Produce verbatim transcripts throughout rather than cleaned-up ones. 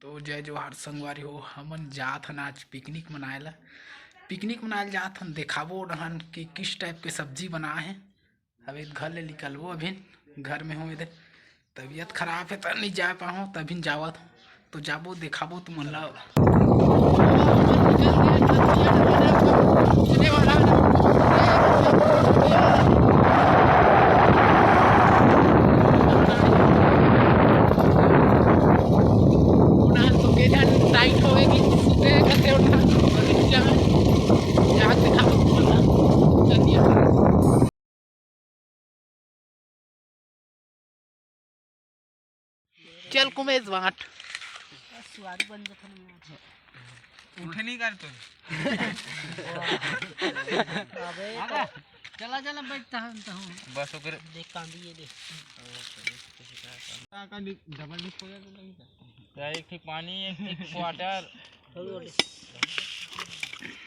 तो जय जोहार संगवारी हो, हमन जात हन आज पिकनिक मनाए ला। पिकनिक मनाए ला जात हन, देखाबो डहन कि किस टाइप के सब्जी बना हे। अभी घर ले निकलबो, अभी घर में हूँ, एदे तबीयत खराब है त नहीं जा पाऊँ, तभी जावत हूँ। तो जाबो, देखाबो तुमन ला। चल कुमेश वाट। सुआरी बन जथन। उठे नहीं कर तू। अबे आगा। चला चला बैठता हम तो हूँ। बस ओकर देख कांदी ये देख। का का डबल डिस्क हो जाता नहीं। क्या एक ठीक पानी, एक ठीक क्वार्टर।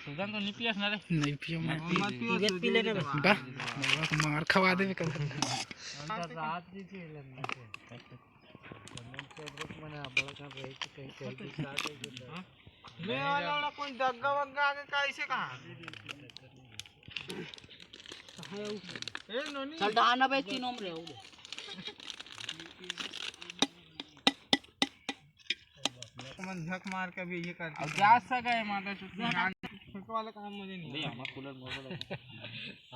सुदन तो नहीं पियस ना रे। नहीं पियो मैं। मत पियो, पी लेने में। बा, बा, मार खवा देबे कल। रात दी थी लंबी से। मैं वाला वाला कोई दग्गा वग्गा आके कैसे कहा? ए नोनी। चल डहाना बे तीनों में रहो। मन झक मार के भी ये करके। अब जा सका है माता चुप। फेंक वाला काम मुझे नहीं। नहीं, हमारा कूलर मोर वाला।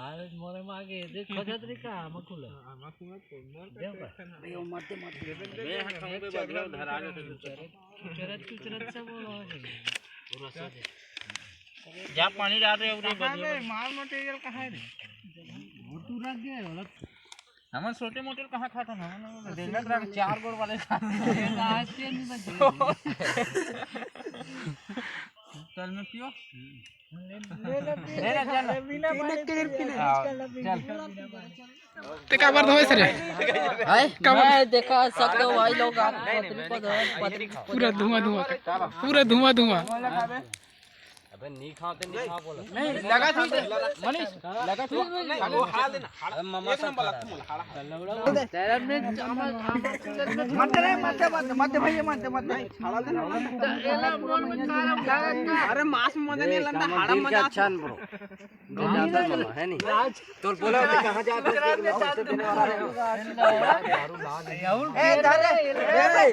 अरे मोरे मागे देख, खोजत रही का, हम कूलर। हाँ, हमारा कूलर तो मोर का देख। अरे वो मरते मरते। बे, हम पे बदला धरा लेते हैं। चुचरत, चुचरत से बोलो है। पूरा सच है। जा पानी डाल रहे हो रे कहाँ बदला। गए? माल मटेरियल कहाँ है रे? वो तू रख गए, गलत। हमन छोटे मोटे कहाँ खाथन, हमन रेंगत रख चार गोड़ वाले खाथन। आज के नहीं बचे। चल में पियो। ले ले, पी ले, ले, चल। बिना पीने पानी के पिए। पीने। हाँ, चल। ते काबर धोए से रे? हाय, काबर? मैं देखा सब तो भाई लोग आप पत्नी को धोए, पत्नी को पूरा धुआं धुआं का, पूरा धुआं धुआं। अबे नहीं खाओ तो नहीं खाओ बोला। नहीं, लगा तू, मनीष, लगा तू। अरे वो हाल देना, हाल। अबे मामा एक नंबर लगता मुला, हाल। तेरा में मत रे, मत, मत, मत भाई, मत, मत। अरे मांस में मजा नहीं लगता, हाड़ा में मजा। अच्छा ब्रो। नहीं जाता मामा, है नहीं? तो बोला होता कहाँ जाते हो? उससे देने वाला है। ए, धर रे, ए भाई।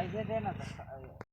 ऐसे देना था।